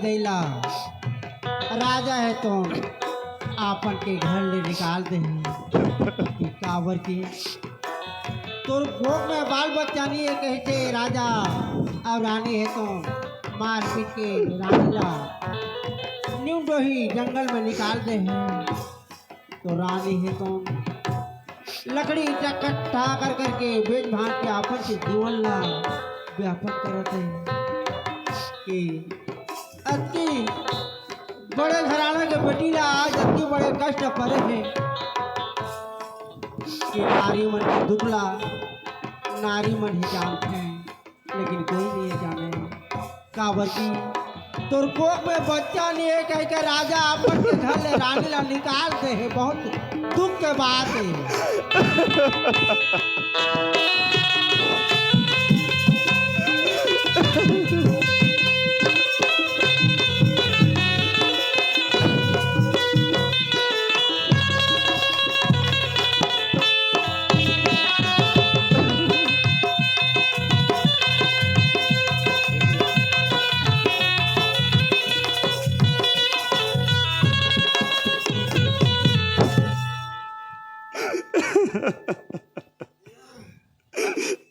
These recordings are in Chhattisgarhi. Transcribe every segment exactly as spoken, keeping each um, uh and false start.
तेला राजा हे तो आपन के घर ले निकाल दे हे। काबर के तोर कोख में बाल बच्चा नहीं हे कहिथे राजा, अउ रानी हे तो मारपीट के रानी ला न्यू डोही जंगल में निकाल दे हे। तो रानी हे तो लकड़ी इकट्ठा कर करके बेच भांज के आपन के जीवन ला व्यापक करत हे कि अतकी बड़े घराना के बेटी ला आज अतकी बड़े कष्ट परे हे कि नारी मन के दुख ला नारी मन ही जानथे। लेकिन कोई नहीं जाने, काबर की तोर कोख में बच्चा नहीं हे कहिके राजा आपन के घर ले रानी ला निकाल दे हे। बहुत दुख के बात हे।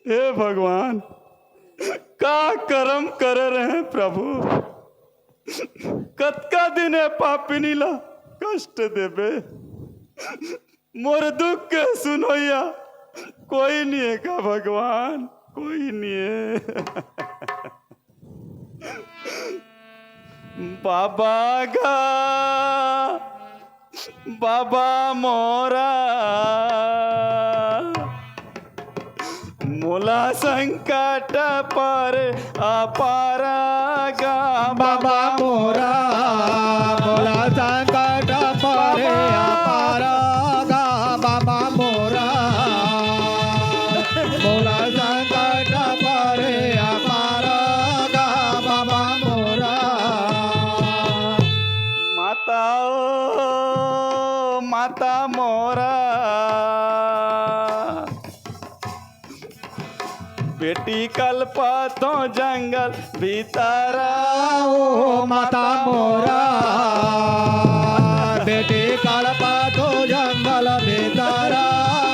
हे भगवान, का करम करे रहे प्रभु, कतका दिन हे पापिनी ला कष्ट देबे। मोर दुख के सुनोइया कोई नहीं हे का भगवान, कोई नहीं हे। बाबा गा, बाबा मोरा, मोला संकट पर अपार गा बाबा मोरा, मोला संकट पर अपार गा बाबा मोरा, मोला संकट पर अपार गा बाबा मोरा। माता ओ, माता मोरा, बेटी कलपथों जंगल भीतरा ओ माता मोरा, बेटी कलपथों जंगल भीतरा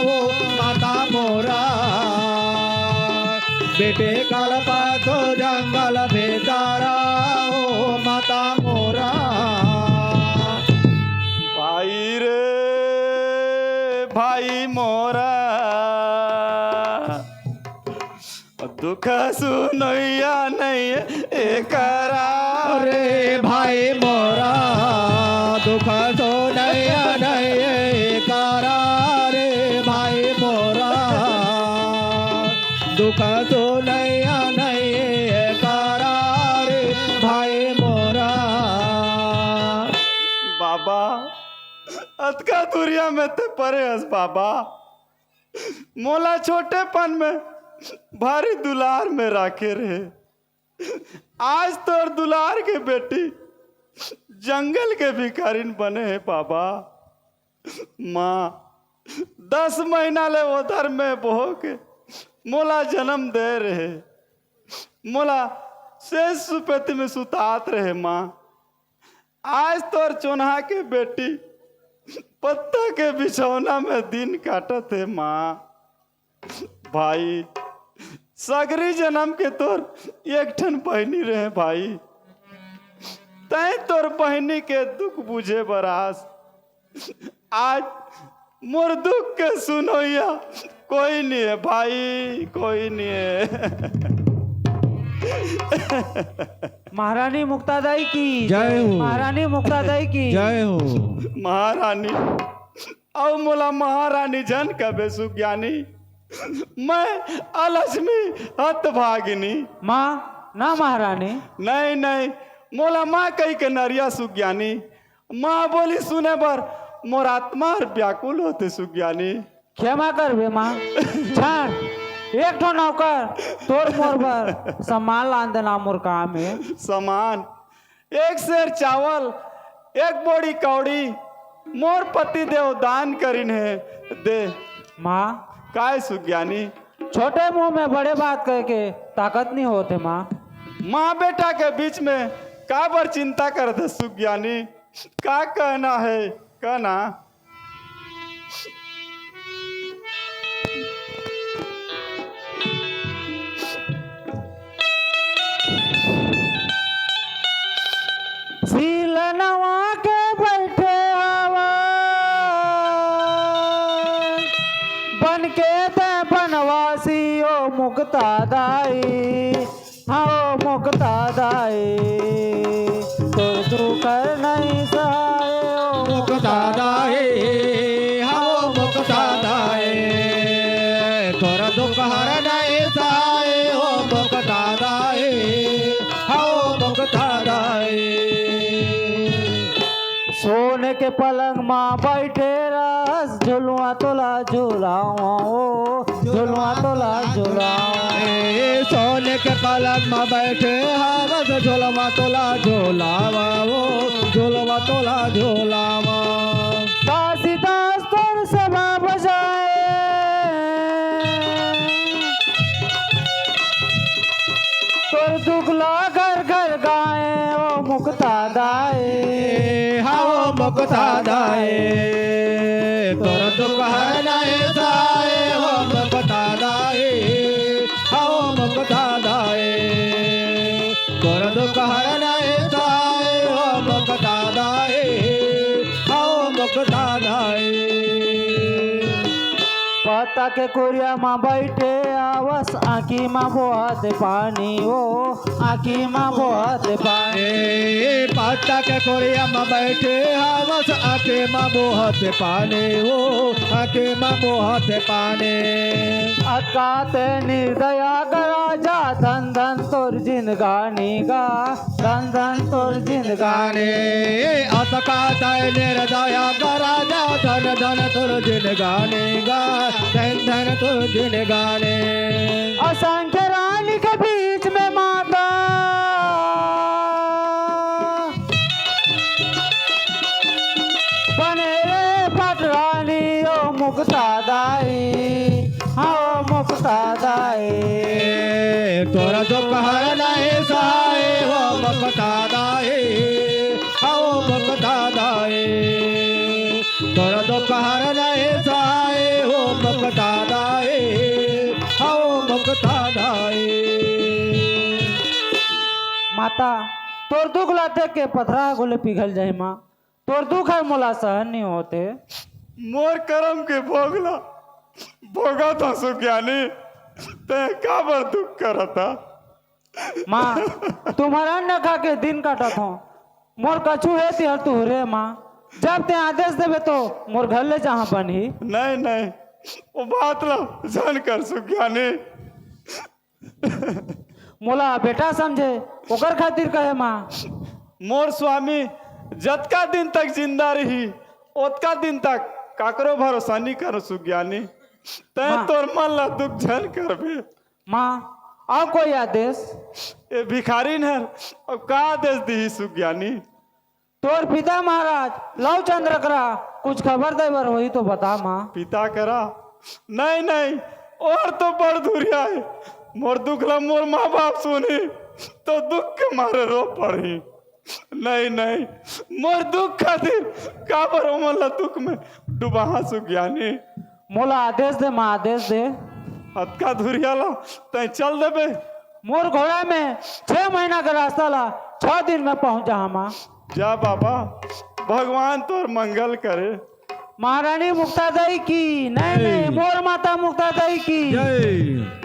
ओ माता मोरा, बेटी कलपथों जंगल भीतरा ओ माता मोरा। भाई रे, भाई मोरा, दुख सुनैया नहीं एकरा। रे भाई मोरा, दुख सुनैया नहीं एकरा। रे भाई मोरा, दुख सुनैया नहीं एकरा। रे भाई मोरा। बाबा, अतका दुरिया में ते परे हस बाबा, मोला छोटेपन में भारी दुलार में राखे रहे। आज तोर दुलार के बेटी जंगल के भिखारिन बने हे बाबा। माँ दस महीना ले ओदर में बोह के मोला जन्म दे रहे, मोला सेज सुपेती में सुतात रहे माँ। आज तोर चोन्हा के बेटी पत्ता के बिछौना में दिन काटत हे माँ। भाई, सगरी जन्म के तोर एक ठन बहिनी रहे भाई, तैं तोर बहिनी के दुख बुझे बर आस। आज मोर दुख के सुनोइया कोई नहीं हे भाई, कोई नहीं हे। महारानी मुक्तादाई की जय हो। महारानी मुक्तादाई की जय हो। महारानी अउ मोला महारानी झन कबे सुज्ञानी, मैं अलक्ष्मी हतभागिनी। माँ, ना महारानी। नहीं, नहीं, मोला माँ कहिके नरिया सुज्ञानी। माँ बोली सुने बर मोर आत्मा हर व्याकुल होथे सुज्ञानी। क्षमा करबे माँ, छाड़, एक ठो नौकर तोर मोर बर सम्मान लान देना मोर काम हे। सम्मान? एक सेर चावल, एक बोरी कौड़ी मोर पति देव दान करिन हे, दे। माँ। काय सुज्ञानी? छोटे मुंह में बड़े बात कहे के ताकत नहीं होत हे माँ। माँ बेटा के बीच में काबर चिंता करत हस सुखज्ञानी? का कहना हे, कहना। सील नवा के बइठे हवस, बन के तैं बनवासी ओ मुक्ता दाई। हाँ ओ मुक्ता दाई, तोर दुख हर नहीं सहाय ओ मुक्ता दाई। हाँ ओ मुक्ता दाई, तोर दुख हर नहीं सहाय ओ मुक्ता दाई। हाँ ओ मुक्ता दाई। सोने के पलंग मा बइठे रहस, झुलवा तोला झुलावा ओ, झुलवा तोला झुलावा। ए, सोने के पलंग मा बइठे हवस, झुलवा तोला झुलावा ओ, झुलवा तोला झुलावा। काशीदास तोर सेवा बजाए, तोर दुख ला घर घर गाए ओ मुक्ता दाई। ए, हाँ ओ मुक्ता दाई, तोर दुख हर नहीं सहाय ओ मुक्ता दाई। हाँ ओ मुक्ता दाई, तोर दुख हर नहीं सहाय ओ मुक्ता दाई। हाँ ओ मुक्ता दाई। पत्ता के कुरिया मा बइठे हवस, आँखी मा बोहत पानी ओ, आँखी मा बोहत पानी। ए, पत्ता के कुरिया मा बइठे हवस, आँखी मा बोहत पानी ओ, आँखी मा बोहत पानी। अतका तैं निर्दया गा राजा, धन धन तोर जिनगानी गा। धन धन तोर जिनगानी। अतका तैं निर्दया गा राजा, धन धन तोर जिनगानी गा, धन धन तोर जिनगानी। असंख्य रानी के बीच में माता, बने रे पटरानी ओ मुक्ता दाई। हाँ ओ मुक्ता दाई। तोर दुख हर नहीं सहाय ओ मुक्ता दाई। हाँ ओ मुक्ता दाई, तोर दुख हर नहीं सहाय ओ मुक्ता दाई। हाँ ओ मुक्ता दाई। माता, तोर दुख ला देख के पथरा गोले पिघल जाही माँ। तोर दुख हर मोला सहन नहीं होते। मोर करम के भोग ला भोगत हँव सुखज्ञानी, तैं काबर दुख करत हस? माँ, तुँहर अन्न खा के दिन काटत हँव। मोर कछु हे तिहर तुँहरे माँ। जब तैं आदेश देबे तो मोर घर ले जाहूँ बनही। नहीं, नहीं, ओ बात ला झन कर सुखज्ञानी। मोला बेटा समझे, ओकर खातिर कहे माँ। मोर स्वामी जतका दिन तक जिंदा रही, ओतका दिन तक काकरो भरोसा नहीं करो सुखज्ञानी। तैं माँ। तोर मन ला दुख झन करबे। माँ, अउ कोई आदेश? ए भिखारिन हर अब का आदेश दिही सुखज्ञानी? तोर पिता महाराज लव चंद्र करा कुछ खबर दे बर होही तो बता माँ। पिता करा? नहीं, नहीं, ओहर तो बड़ दुरिहा हे। मोर दुख ला मोर माँ बाप सुनही तो दुख के मारे रो पड़ही। नहीं, नहीं, मोर दुख खातिर काबर ओमन ला दुख में डुबाहूँ सुखज्ञानी। मोला आदेश दे माँ, आदेश दे। अतका दुरिहा ला तैं चल देबे? मोर घोड़ा में छह महीना के रास्ता ला छह दिन में पहुँच जाहूँ माँ। जा बाबा, भगवान तोर मंगल करे। महारानी मुक्ता दाई की, नहीं, नहीं, जय। मोर माता मुक्ता दाई की। जय।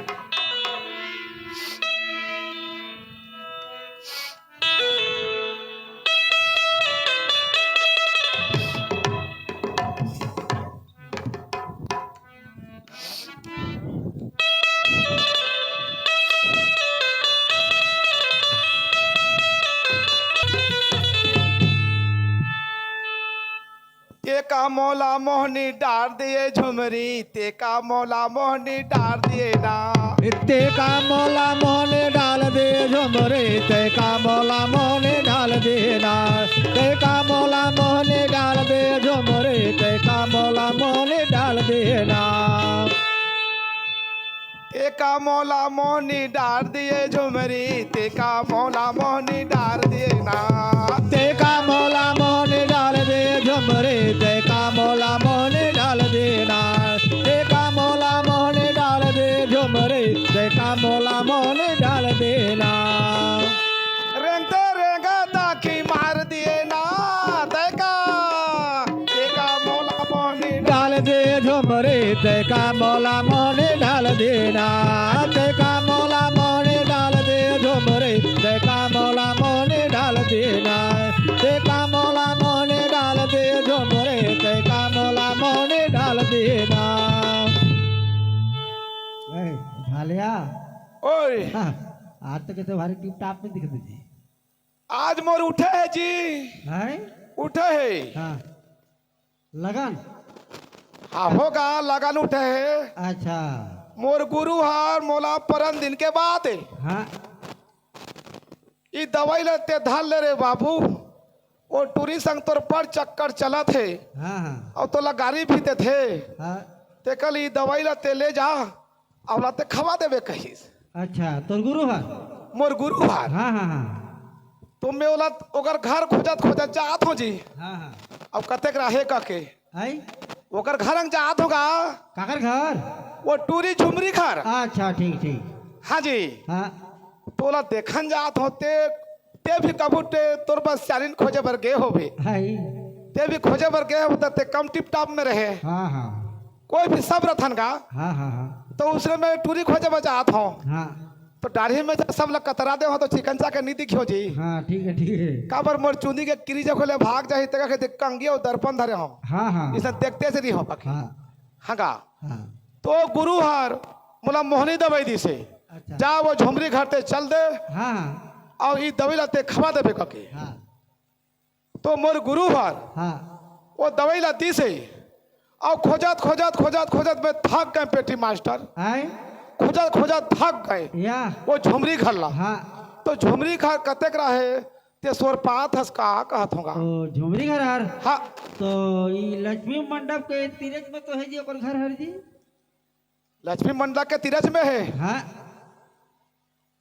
तें का मोला मोहनी डार दे झुमरी, तें का मोला मोहनी डार दे ना। तें का मोला मोहनी डाल दे झुमरी, तें का मोला मोहनी डाल दे ना। तें का मोला मोहनी डाल दे झुमरी, तें का मोला मोहनी डाल दे ना। तें का मोला मोहनी डाल दिए झुमरी, ते का मोला मोहनी डाल दिए ना। ते का मोला मोहनी डाल दिए झुमरी, ते का मोला मोहनी डाल दिए ना। ते का मोला मोहनी डाल दिए झुमरी, ते का मोला मोहनी डाल दिए ना। रेंगते रेंगत आँखी मार दिए ना, ते का, ते का मोला मोहनी डाल दे झुमरी, ते का मोला मोहनी डाल दे ना। ते का मोला मोहनी डाल दे झुमरी, ते का मोला मोहनी डाल दे ना। ते का मोला मोहनी डाल दे झुमरी, ते का मोला मोहनी डाल दे ना। ए, झालिया। ओए। हाँ, आज तो कैसे भारी टिप टाप में दिखते जी। आज मोर उठे हे जी। हैं? उठे हे। हाँ। लगन? हाँ, होगा, लगन उठे हे। अच्छा। मोर गुरु हर मोला परन दिन के बात हे। हाँ। ई दवाई ल ते धर ले रे बाबू, ओ टूरी संग तोर बड़ चक्कर चलत हे। हाँ, हाँ। अउ तोला गारी भी देथे। हाँ। ते कल ई दवाई ल ते ले जा, अउ ला ते खवा देबे कहिस। अच्छा, तोर गुरु हर? मोर गुरु हर। हाँ, हाँ, हाँ। तो मैं ओला, ओकर घर खोजत खोजत जात हों जी। हाँ, हाँ। अब कतेक रहे कके। आई? ओकर घर अंग जात हों गा। काकर घर? ओ टूरी झुमरी घर। अच्छा, ठीक, ठीक। हाँ जी। हाँ। तोला देखन जात हों ते, ते भी कभू ते तोर बस चारिन खोजे बर गे होबे। आई। ते भी खोजे बर गे होबे त ते कम टिप टाप में रहे। हाँ, हाँ। कोई भी सब रथन का। हाँ, हाँ, हाँ। तो उसने मैं टूरी खोजे बर जात हों। हाँ। तो डाढ़ी में जा सब लग कतरा दे हों तो चिकन चा के नहीं दिखियो जी। हाँ, ठीक है, ठीक है। काबर मोर चुंदी के किरी जे खोले भाग जाही, तेका के देख कंगी अउ दर्पण धरे हों। हाँ, हाँ। इसे देखते से नहीं हो पाके। हाँ। हाँ का? हाँ। तो गुरु हर मोला मोहनी दवाई दिसे। अच्छा। जा वो झुमरी घर ते चल दे। हाँ, हाँ। अउ ई दवाई ला ते खवा देबे कके। हाँ। तो मोर गुरु हर हाँ। वो दवाई ला दिसे। अउ खोजत, खोजत, खोजत, खोजत मैं थक गए पेटी मास्टर। आय? खोजत, खोजत थक गए। या। वो झुमरी घर ला। हाँ। तो झुमरी घर कतेक रहे, ते सोर पात हस का कहत हों गा। ओ, झुमरी घर हर? हाँ। तो ई लक्ष्मी मंडप के तीरज में तो हे जी ओकर घर हर जी? लक्ष्मी मंडप के तीरज में हे? हाँ।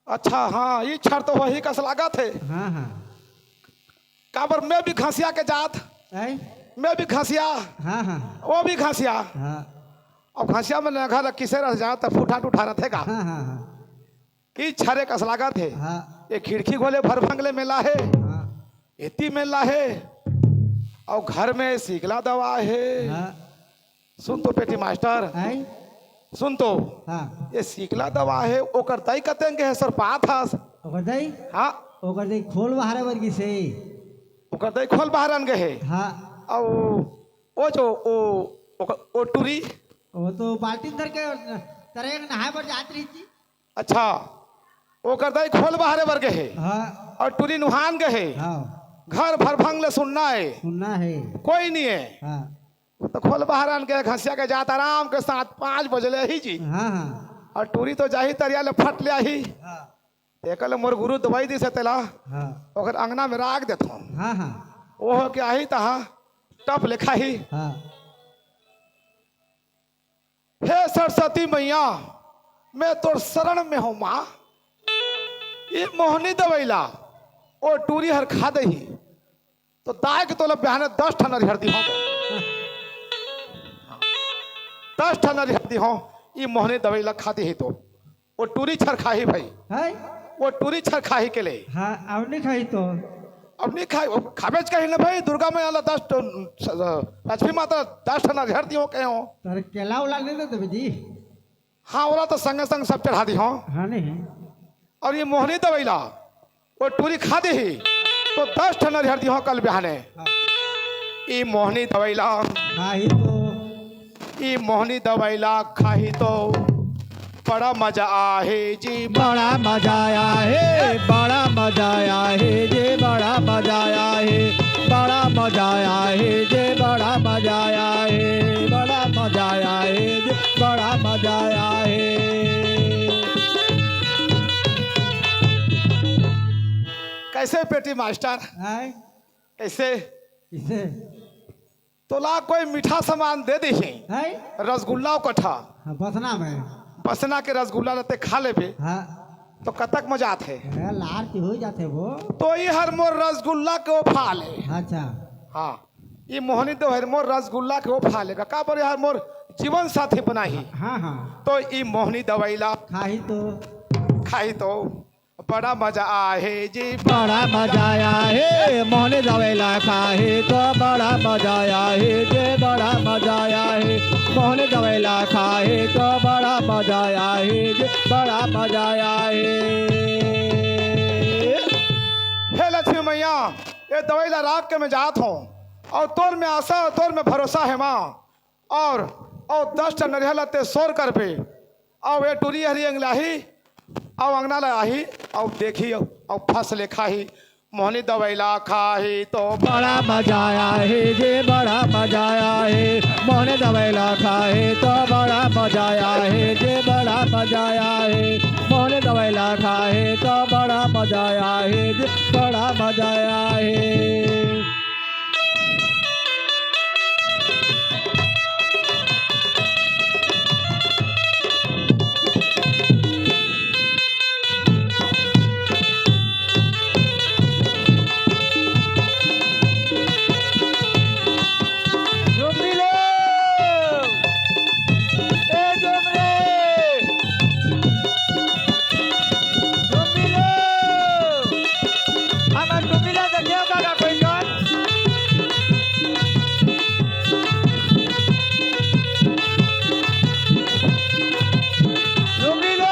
अच्छा, हाँ, ई छर तो वही कस लागत हे। हाँ, हाँ। काबर मैं भी घसिया के जात, हैं? मैं भी घसिया, हाँ, हाँ। वो भी घसिया। हाँ। अब घसिया में लेंघा ल किसे रह जात, फूटा टूठा रथे का। हाँ, हाँ, हाँ। कि छरे कस लागत हे। हाँ। ये खिड़की घोले भर भंगले मेला हे। हाँ। एती मेला हे। अउ घर में सीकला दवा हे। हाँ। सुन तो पेटी मास्टर। हैं? सुन तो। हाँ। ये सीकला दवा हे, ओकर दाई कतेक गे हे सोर पात हस। ओकर दाई? हाँ। ओकर दाई खोल बहारे बर गिस हे। ओकर दाई खोल बहारन गे हे। हाँ। अउ ओ जो, ओ, ओकर, ओ टूरी? वो तो बाल्टी धर के तरे नहाए बर जात रही थी। अच्छा, ओकर दाई खोल बहारे बर गे हे। हाँ। अउ टूरी नुहान गे हे। हाँ। घर भर भंग ले सुन्ना हे। सुन्ना हे। कोई नहीं हे। हाँ। वो तो खोल बहारन गे, घसिया के जात आराम के साथ पाँच बजे ले ही जी। हाँ, हाँ। अउ टूरी तो जाही तरिया ले फट ले आही। हाँ। तेकर ले मोर गुरु दवाई दिसे तेला। हाँ। ओकर अंगना में राख देथों। हाँ, हाँ। वो हो के आही तहाँ टप ले खाही। हाँ। हे सरस्वती मैया, मैं तोर शरण में हों माँ। ये मोहनी दवाई ला ओ टूरी हर खा देही, तो दाय के तोला बिहाने दस ठन अरिहर दिहों। दस ठन अरिहर दिहों, ये मोहनी दवाई ला खा देही तो। वो टूरी छर खाही भाई। हैं? वो टूरी छर खाही के ले। हाँ, अब नहीं खाही तो। अब नहीं खाही, वो खाबेच कही ना भाई, दुर्गा मैया ला दस ठन, लक्ष्मी माता ला दस ठन अरिहर दिहों कहे हों। तारे केला उला नहीं देते जी। हाँ, ओला तो संगे संग सब चढ़ा दिहों। हाँ, नहीं। अउ ये मोहनी दवाई ला, वो टूरी खा देही, तो दस ठन अरिहर दिहों कल बिहाने। हाँ। ई मोहनी दवाई ला। खाही तो। ई मोहनी दवाई ला खाही तो। बड़ा मजा आहे जी, बड़ा मजा आहे, बड़ा मजा आहे जी, बड़ा मजा आहे, बड़ा मजा आहे जी, बड़ा मजा आहे, बड़ा मजा आहे जी, बड़ा मजा आहे। कैसे पेटी मास्टर? आय? कैसे? किसे? तोला कोई मीठा सामान दे देही। हैं? रसगुल्ला कट्ठा। हाँ, बसना में। बसना के रसगुल्ला ल ते खा लेबे, हाँ। तो कतक मजा आथे। अरे, लार की हो जाथे वो। तो ये हर मोर रसगुल्ला के वो फाल हे। अच्छा। हाँ, ये मोहनी दवई हर मोर रसगुल्ला के वो फाल हे। काबर ये हर मोर जीवन साथी बनाही। हाँ, हाँ। तो ये मोहनी दवई ला खाही तो। खाही तो बड़ा मजा आहे जी, बड़ा मजा आहे। मोहन दवई ला खाही तो बड़ा मजा आहे जी, बड़ा मजा आहे। मोहन दवई ला खाही तो बड़ा मजा आहे जी, बड़ा मजा आहे। हे लक्ष्मी मैया, ये दवई ला राख के मैं जात हूँ, अउ तोर में आसा, तोर में भरोसा हे माँ। अउ, अउ दस ठन नरियर ला ते सोर करबे, अउ ये टूरी हरी अंगलाही, अउ अंगना ला आही, अउ देखी, अउ फस ले खाही। मोहनी दवई ला खाही तो बड़ा मजा आही जी, बड़ा मजा आही। मोहनी दवई ला खाही तो बड़ा मजा आही जी, बड़ा मजा आही। मोहनी दवई ला खाही तो बड़ा मजा आही जी, बड़ा मजा आही। हमर टोपी ला देखियो काका कोई कर। टोपी लो।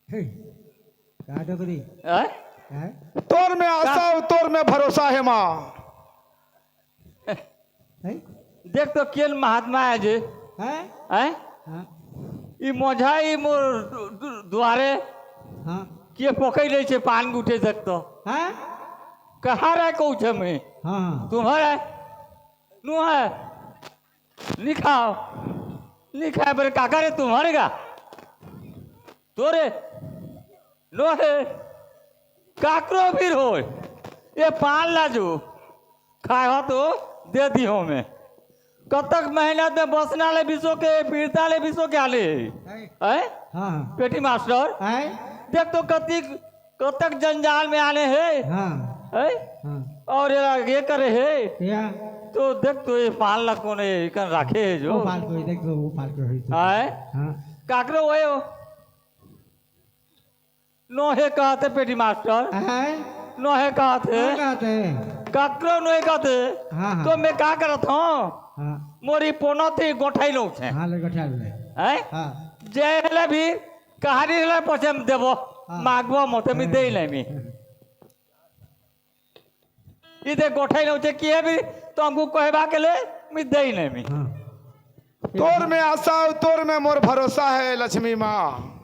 हे, का डोकरी? हैं? हैं? तोर में आसा अउ तोर में भरोसा हे माँ। हैं? देख तो केन महात्मा हे जी। हैं? हैं? हाँ। ई मोझा, ई मोर दु-, दु-, दुआरे हाँ। के पोकई रही छे पान गुठे देख तो। हैं? कहाँ रहे कहूँ छे मैं? हाँ, हाँ। तुम्हर हे? नु हे? निखाओ। निखाए बरे काका रे तुम्हर हे का? तोरे नोहे, काकरो भी होय, ये पान ला जो खाए हो तो दे दिहो में। कतक मेहनत में बसना ले बिसो के, पीरता ले बिसो के आले हे। हैं? हाँ, हाँ। पेटी मास्टर, हैं? देख तो कतिक, कतक जंजाल में आने हे। हाँ। हैं? हाँ। अउ ये, ये करे हे। या। तो देख तो ये पान ला कोने इकन राखे हे जो। वो पान को ही देख लो, वो पान को ही तो। हैं? हाँ। काकरो वयो। नोहे कहत हे पेटी मास्टर। हैं? नोहे कहत हे। नोहे कहत हे। काकरो नोहे कहत हे। हाँ, हाँ। तो मैं का करत हूँ? हाँ। मोरी पोनो थी गोठाई लोग छे। हाँ, ले गोठाई ले। हैं? हाँ। जे हले भी कहानी हले पछे में देबो। हाँ। मांगबो मोते में दे ही नहीं मी। हाँ। इदे गोठाई नोचे किए भी तो हमको कहबा के ले, मी दे ही नहीं मी। हाँ। तोर में आसा, तोर में मोर भरोसा हे लक्ष्मी माँ।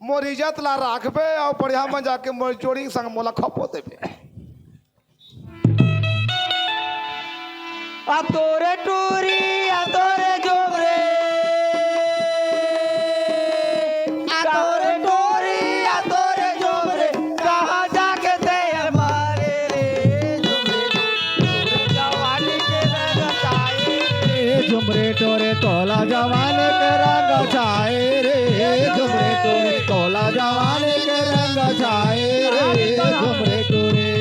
मोर इज्जत ला राखबे अउ बढ़िया में जाके मोर जोड़ी संग मोला खपो देबे। आ तोरे टूरी, आ तोरे जोबरे, आ तोरे टूरी, आ तोरे जोबरे, कहाँ जाके ते हमारे रे, झुमरे टोरे तोला जवानी के रंग छाए रे, झुमरे टोरे तोला जवानी के रंग छाए रे, झुमरे टोरे।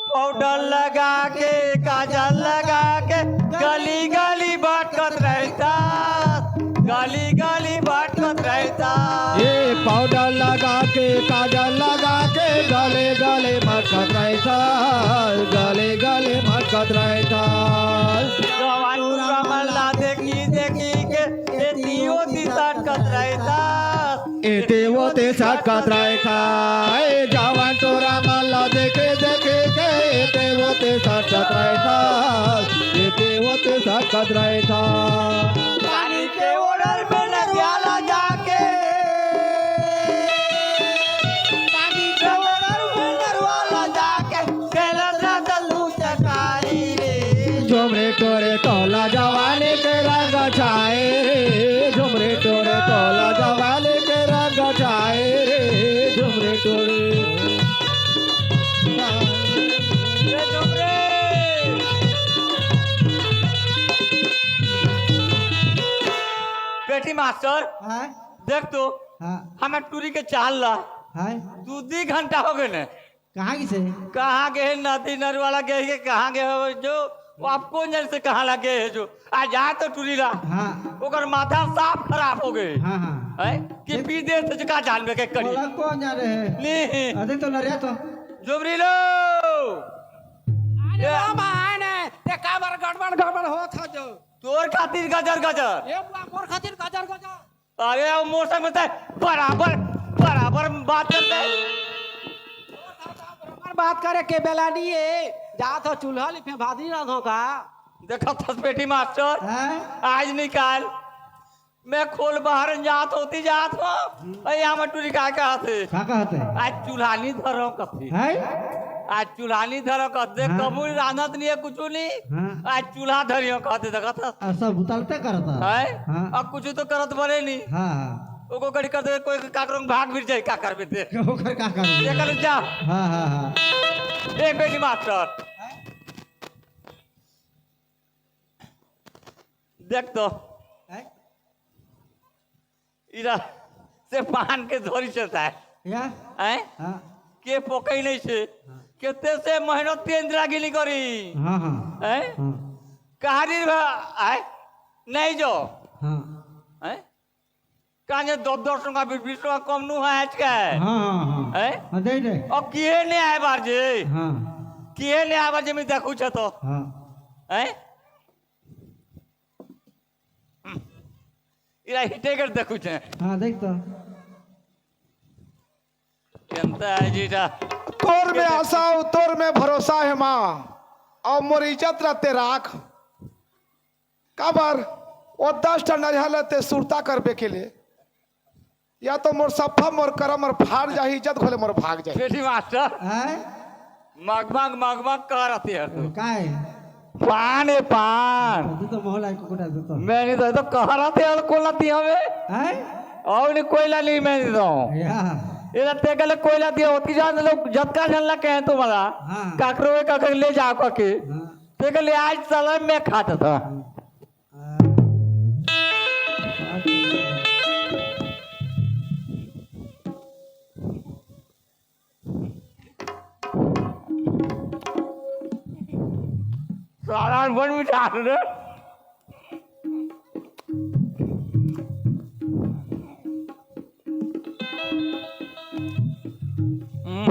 पाउडर लगा के, काजल लगा के, गली गली भटकत रहता, गली गली भटकत रहता। ये पाउडर लगा के, काजल लगा के, गले गले भटकत रहता, गले गले भटकत रहता। जवान टूरा मन ला देखी देखी के, एती ओती सटकत रहता। एते ओते सटकत रहता, ए जवान टूरा मन ला देखे देखे के, एते ओते सटकत रहता, एते ओते सटकत रहता। पानी के order में नदिया ला जाके, पानी के order में नरुआ ला जाके, खेलत रहता लूचकारी रे। झुमरे टोरे तोला जवानी के रंग छाए रे, झुमरे टोरे तोला जवानी के रंग छाए रे, झुमरे टोरे। ए झुमरे, मास्टर, हैं? देख तो, हाँ। हमर टूरी के चाल ला। हैं? दू दी घंटा हो गए ने। कहाँ गिसे? कहाँ गए? नदी नरवाला गए के कहाँ गए हो जो? वो आप कौन जाने से कहाँ लगे है जो? आ जा तो टूरी ला। हाँ। ओकर माथा साफ खराब हो गए। हाँ, हाँ। हैं? कि देख। पी दे तो का जान में के करी। बोला कौन जा रहे हैं? नहीं। अरे तो नरिया तो। जुबरी लो। अरे ए- बाबा, आए ने, ते काबर गड़बड़ गड़बड़ होत ह जो? तोर खातिर गजर गजर। ए बुआ, मोर खातिर गजर गजर। अरे, अब मोर संग में ते बराबर, बराबर बात करते हैं। बराबर बात करे के बेला नहीं है। जा तो चूल्हा लिपे भात नहीं रांधो का। देखो, फसपेटी मास्टर, हैं? आज निकाल। मैं खोल बाहर जात होती जात हो। अरे, यहाँ में टूरी का कहत है? का कहत है? आज चूल्हा नहीं धरो कथी। हैं? आज चूल्हा नहीं धरो कथी। हाँ। कबूल रांधत नहीं है, कुछ नहीं। हाँ। आज चूल्हा धरियो कहत है, देखत है? आ, सब उतलते करत है। हैं? हाँ। अब कुछ तो करत बने नहीं। हाँ, हाँ। ओको कड़ी कर दे, कोई काकरों भाग भी जाए, का करबे ते? ओकर का करबे? ये कर जा। हाँ, हाँ, हाँ। ए बेटी मास्टर। देख तो। हैं? इरा से पान के धोरी चलता है। या? हैं? हाँ। के पोकई नहीं से। हाँ। केते से मेहनत के इंदिरागिरी करी। हाँ, हाँ। हैं? हाँ। कहानी भा-, आय? नहीं जो। हाँ। हैं? काहे दस दस टका, बीस बीस टका कम नु है आज के? हाँ, हाँ, हाँ। हैं? हाँ, दे दे। अब किए नहीं आए बार जी? हाँ। किए नहीं आए बार जी, मैं देखू छे तो। हाँ। हैं? इरा हिटे कर देखू छे। हाँ, देख तो। केनता है जी रा। तोर में आशा हो, तोर में भरोसा है माँ, अउ मोर इज्जत रते राख। काबर, वो दस ठन नरिहा ल ते सुरता करबे के लिए, या तो मोर सफा, मोर करम, मोर फाड़ जाही, इज्जत घोले मोर भाग जाही। बेटी मास्टर, हैं? मगमग, मगमग करत हे तू। काय? पान हे, पान। तू तो मोहला को कोटा दे तो। मैं नहीं तो, तो कह रहा थे, कोला दिया हमें। हैं? और नहीं कोयला नहीं मैं नहीं तो। या। ये तेरे के लिए कोयला दिया, होती जान लोग जतका जन ला कहे तुम्हारा। हाँ। काकरो के काकर ले जाओ काके। हाँ। तेरे के लिए आज साला मैं खाता था। हाँ। साला बन मिठा रे। हम्म।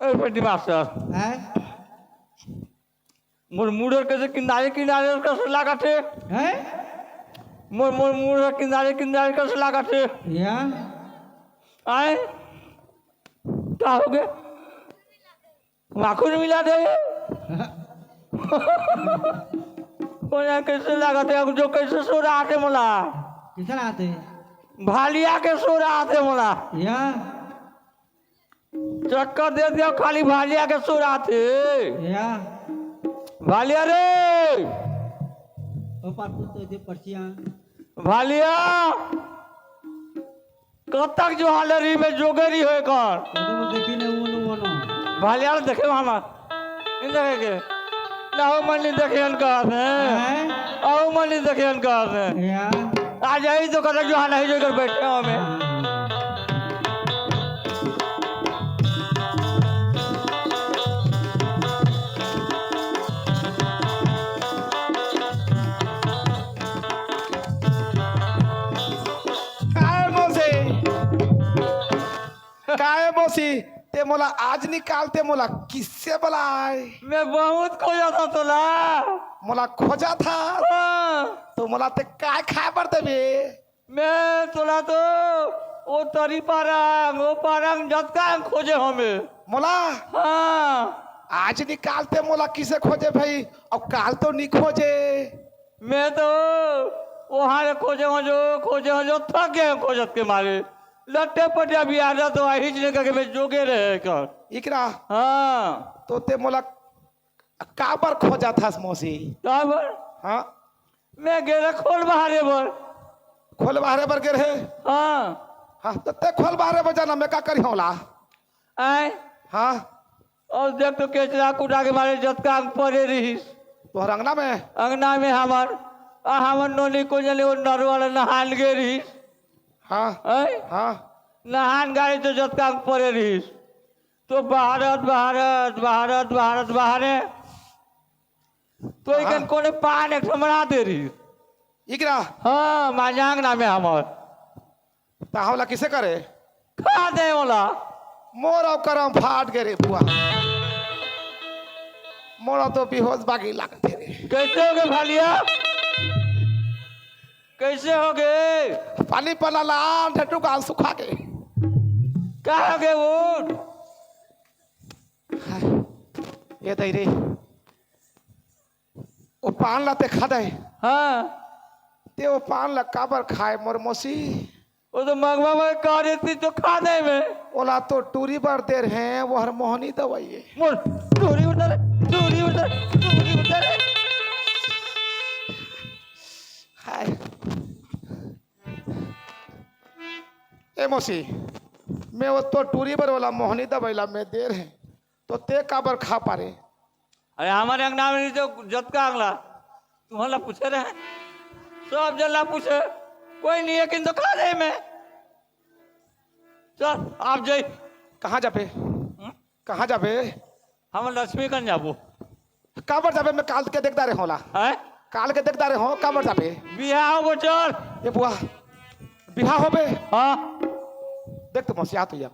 ए, बेटी मास्टर। हैं? मोर मुड़र के जे किनारे किनारे कस लागत हे। हैं? मोर, मोर मुड़र किनारे किनारे कस लागत हे। या? आए? का हो गया? माखुन मिला दे। मोला कैसे लागत हे, अब जो कैसे सो रहा थे मोला। कैसे लागत हे? भालिया के सो रहा थे मोला। या? चक्कर दे दिया, खाली भालिया के सुर आथे। या। भालिया रे। ओ पाटू तो दे पर्चिया। भालिया। कब तक जो हाले रही में जोगे रही होए कर? देखी ने वो नो, वो नो। भालिया रे देखे मामा। इन देखे के। ना हो मन नहीं देखे इनका हाथ में। हैं? आओ मन नहीं देखे इनका हाथ में। या। आ जाई तो कतक जो हाल है जो इधर बैठे हो हमें। काय मौसी? काय मौसी? ते मोला आज निकाल, ते मोला किससे बलाय? मैं बहुत खोजा था तोला। मोला खोजा था? हाँ। तो मोला ते काय खाए बर देबे? मैं तोला तो ओ तरी पारंग, ओ पारंग जतका खोजे हमें। मोला? हाँ। आज निकाल ते मोला किसे खोजे भाई, अब काल तो नी खोजे। मैं तो वहाँ ले खोजे हो जो, खोजे हो जो, थक गए खोजत के मारे। लट्टे पटिया भी आ जा तो आही नहीं करके मैं जोगे रहे कर। इकरा? हाँ। तो ते मोला काबर खोजत हस मौसी? काबर? हाँ। मैं गे रहे खोल बहारे बर। खोल बहारे बर गे रहे? हाँ। हाँ, तो ते खोल बहारे बर जाना, मैं का करी होला? आए? हाँ। और देख तो केचरा कुटा के मारे जतका अंग पड़े रहीस। तोहर अंगना में? अंगना में हमार। आ हमर नोनी को जने वो नरवा ला नहान गे रहिस। हाँ। हैं? हाँ। नहान गे रहिस तो जतका परे रहिस। तो बहारत, बहारत, बहारत, बहारत, बहारे। तो इकन हाँ। कोने पान एक ठो मना दे रहिस। इकरा? हाँ, मांझा अंगना में हमर। त हमला किसे करे? खा दे ओला। मोर अउ करम फाट गे रे बुआ। मोला तो बेहोश बागी लागत हे रे। कैसे होगे भालिया? कैसे होगे? पानी पला ला, ढेटू का सुखा गे। का होगे वो? हाय, ये दई रे। ओ पान ला ते खा दे। हाँ। ते ओ पान ला काबर खाए मोर मौसी? वो तो मगवा में का देती तो खा दे में। ओला तो टूरी बर दे रहे हैं, वो हर मोहनी दवाई है। मोर टूरी उधर, टूरी उधर, टूरी उधर। हाय। ए मौसी, मैं वो तो टूरी बर वाला मोहनी दवाई ला मैं दे रहे हैं, तो ते काबर खा पारे? अरे हमारे अंगना में तो जतका अंगला, तुम्हारा पूछे रहे, सब जन ला पूछे, कोई नहीं है, किंतु खा दे में। चल, आप जाई। कहाँ जाबे? हम्म? कहाँ जाबे? हम लक्ष्मीगंज जाबो। काबर जाबे? मैं काल के देखदा रहे होला। हैं? काल के देखदा रहे हो, काबर जाबे? बिहाव हो चल। ए बुआ, बिहाव होबे? हाँ। देख तो मौसी, आ तो या।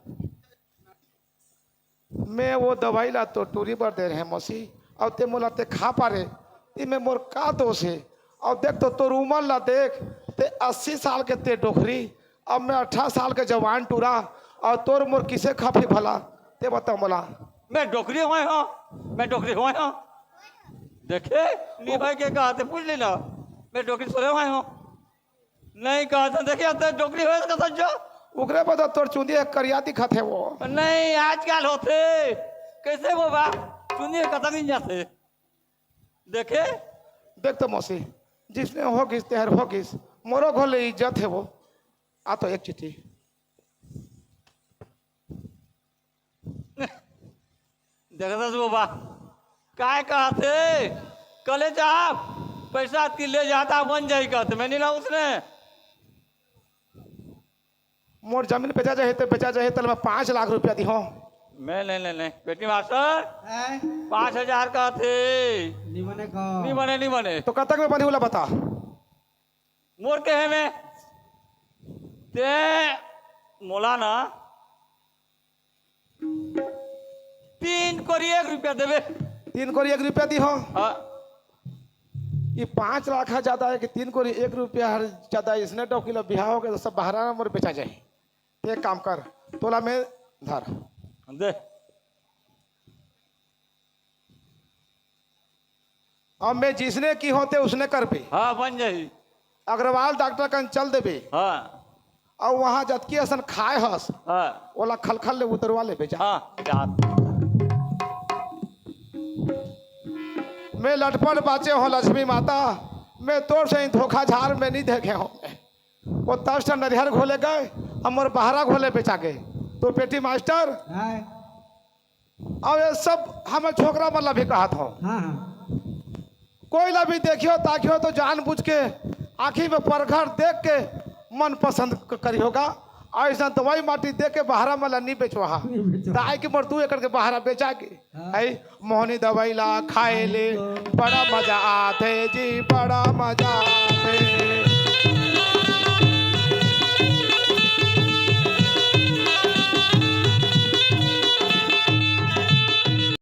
मैं वो दवाई ला तो टूरी बर दे रहे मौसी, अउ ते मोला ते खा पारे, इमे मोर का दोष है? अउ देख तो तोर उमर ला देख, ते अस्सी साल के ते डोकरी, अब मैं अठारह साल के जवान टूरा, अउ तोर मोर किसे खाफी भला, ते बता मोला। मैं डोकरी होय हो, मैं डोकरी होय हो। देखे, निभाई के कहा ते पूछ लेना, मैं डोकरी थोड़े होय हो। नहीं कहा तो देखिए, अब तो डोकरी होय तो समझो। ओकरे बता तोर चुंदी एक करिया दिखत है वो। नहीं, आजकल होथे। कैसे वो बा? चुंदी कतक नहीं जाथे। देखे? देख तो मौसी, जिसने हो गिस, तेहर हो गिस, मोरो घोले इज्जत है वो। आ तो एक चिट्ठी। देखत हस वो बा, काय कहत हे? कले जा, पैसा अतकी ले जाता बन जाही कहत हे, मैं नहीं लाऊं उसने। मोर जमीन बेचा जाही तो बेचा जाही, तले मैं पाँच लाख रुपया दिहो। मैं नहीं, नहीं, नहीं, पेटी मास्टर, हैं? पाँच हजार कहत हे। नहीं बने का? नहीं बने, नहीं बने। तो कतक में बनी ओला बता। मोर कहे में, ते मोला ना तीन कोरी एक रुपया देबे। तीन कोरी एक रुपया दिहो। हाँ। ये पाँच लाख है ज्यादा है कि तीन कोरी एक रुपया हर ज्यादा है? इसने डोकरी ला बिहाव होगे तो सब बहरा मोर बेचा जाही। ते एक काम कर, तोला मैं धर। दे। अब मैं जिसने किहो ते उसने करबे। हाँ, बन जाही। अग्रवाल डॉक्टर कन चल देबे। हाँ। अउ वहाँ जतकी असन खाए हस, हाँ। ओला खलखल ले उतरवा लेबे जा। हाँ, जा। मैं लटपट बाँचे हों लक्ष्मी माता, मैं तोर सही धोखा झार में नहीं देखे हों। वो दस ठन नरिहर घोले गए, अउ मोर बहरा घोले बेचा गे। तो पेटी मास्टर, हाँ। अब ये सब हमर छोकरा मन ला भी कहत हों। हाँ, हाँ। कोई ला भी देखियो, ताकियो तो जानबूझ के आँखी में परघर देख के मन पसंद क-, करिहोगा। अइसन दवाई माटी दे के बहरा मन ला नहीं बेचवाहा। नहीं बेचवाहा। ताई कि मोर दू एकड़ के बहरा बेचा गे। हाँ। है, मोहनी दवाई ला खाए ले बड़ा मजा आथे जी, बड़ा मजा आथे।